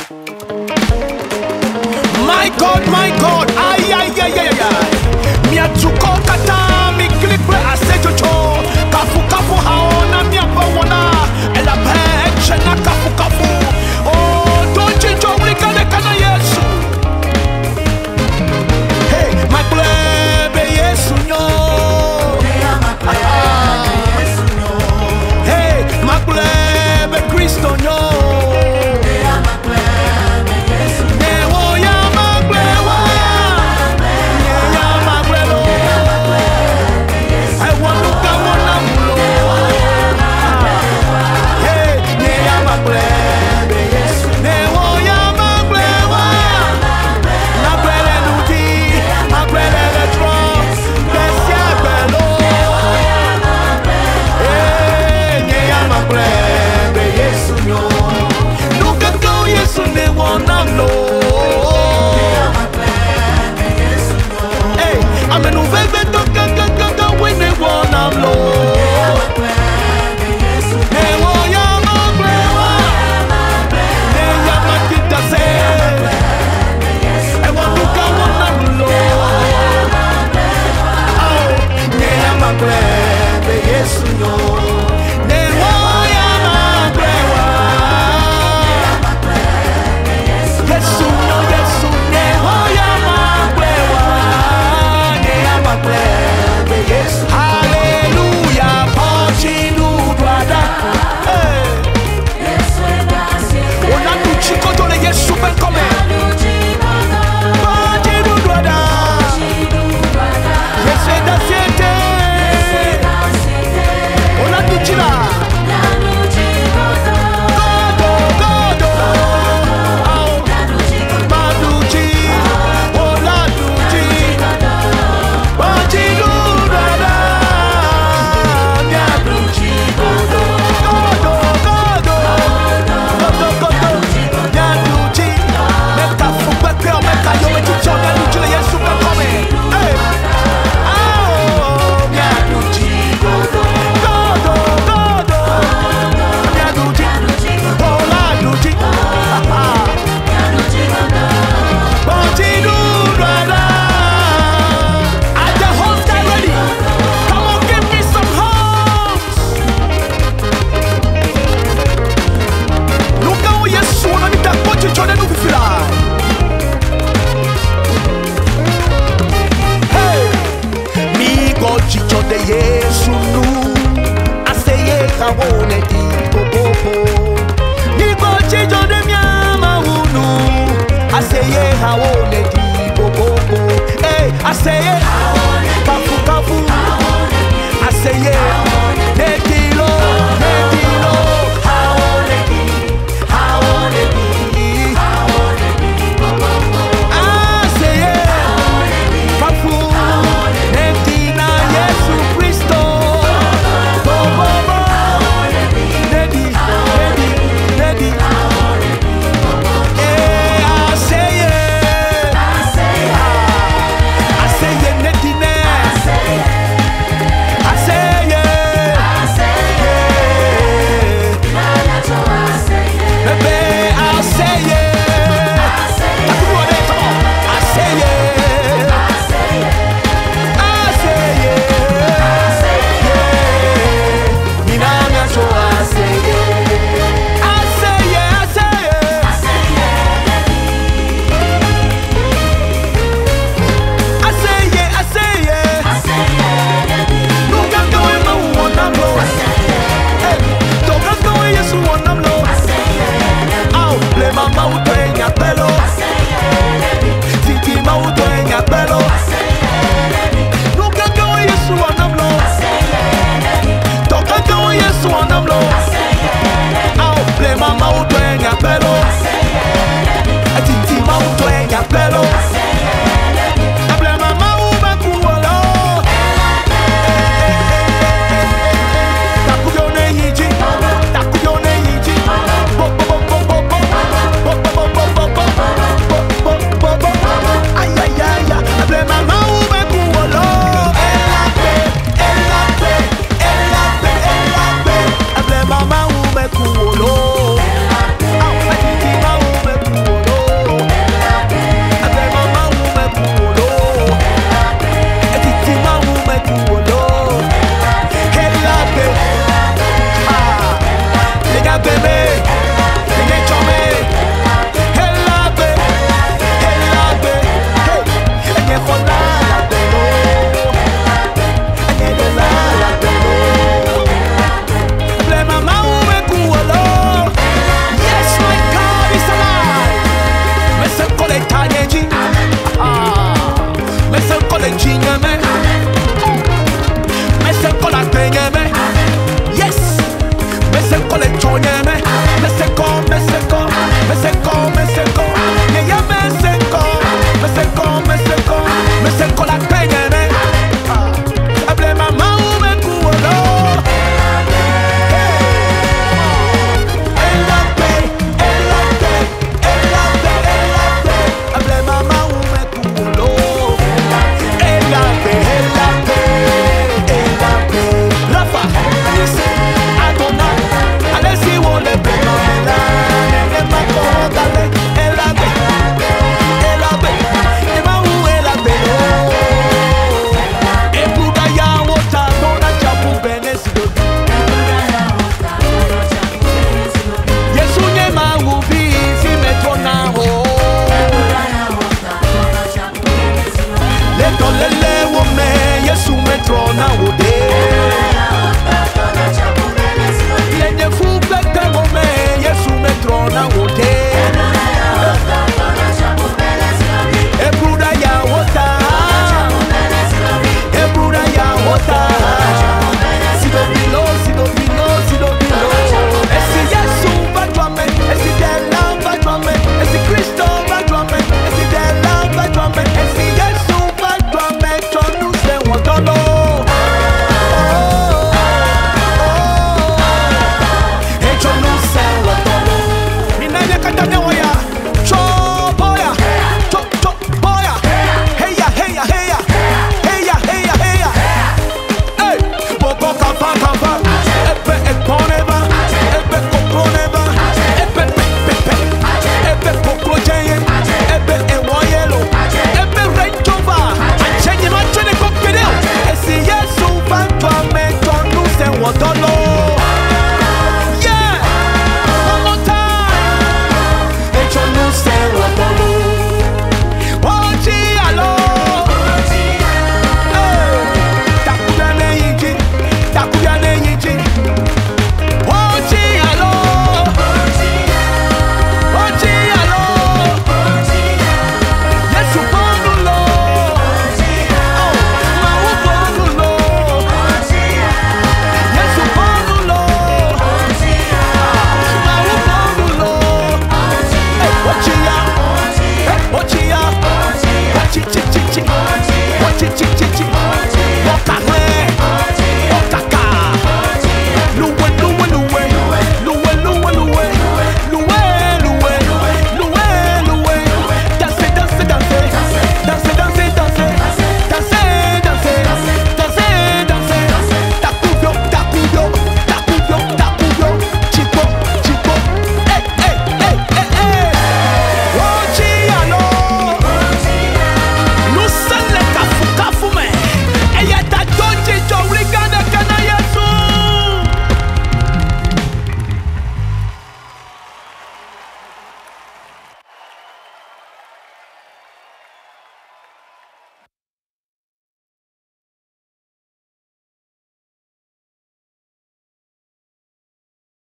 My God, my God, ay, ay, ay, ay, ay. Mia dukɔ katã mi kli kple asetsotso. Kafukafu hawo na miaƒe wɔna elabe edze na kafukafu. O, do dzidzɔ ɣli gã ɖeka na Yesu. Hey, magblɔe be Yesu nyo. Hey, magblɔe be Kristo nyo. Ne wo ya magblɔe wa, nye ya magblɔe lo. Ewɔ nu gãwo nam lo. Hey, nye ya magblɔe be Yesu. Ne wo ya magblɔe wa, magblɔe le ŋdi, magblɔe le ɣetrɔ, gbe sia gbe lo. Hey, nye ya magblɔe be Yesu nyo. Nu gãgãwo Yesu ne wɔ nam lo. Hey, amenuveve gãgãgãgãwoe ne wɔ nam lo. Ne wo ya magblɔe wa, ne ya madi ɖase. Ewɔ nu gãwo nam lo. Ao, nye ya magblɔe be Yesu nyo. Ne wo ya magblɔe wa. Yesu nyo, Yesu ne wo ya magblɔe wa. Nye ya magblɔe be Yesu. Hallelujah, Pɔtsinuɖuaɖa. Hey. Wòna nu tsikodzo le Yesu ƒe ŋkɔme. Pɔtsinuɖuaɖa. Yesu dasiete. Wòna nu tsi la. Godo, godo. Ao. Maduchi, Oladuchi, Pɔtsinuɖuaɖa. Miaduchi godo, godo, godo. Godo, godo. Miaduchi. Mekafu kpekpewo, mekayometsitsɔ, miaduchi le Yesu ƒe ŋkɔme. Hey. Ao, miaduchi godo, godo, godo. Miaduchi, Oladuchi. Ha, ha. Pɔtsinuɖuaɖa. Are the host guy ready? Come on, give me some horns. Nu gãwo Yesu wɔ na mi ta kpɔ dzidzɔ ɖe nu fifi la. Hey! Mi gbɔ dzidzɔ ɖe Yesu nu. Aseye hawo ne ɖi bobobo. Mi gbɔ dzidzɔ ɖe mía Mawu nu. Aseye hawo ne ɖi bobobo. Hey! Aseye kafukafu. Aseye ne ɖi lo, ne ɖi lo. Hawo ne ɖi, hawo ne ɖi. Aseye kafu ne ɖi na Yesu Kristo. Bobobo. Ne ɖi, ne ɖi, ne ɖi. Eh, aseye. Aseye ne ɖi nɛ. Aseye. Yeah. Bebe, aseye. Takubu come on. Aseye. Aseye. Yeah. Mina miaso aseye. Aseye, aseye. Aseye, aseye. Nu gãgãwoe Mawu wɔ nam lo. Hey, dɔ gãgãwoe Yesu wɔ nam lo. Ao, blema Mawu tɔe nye akpe lo.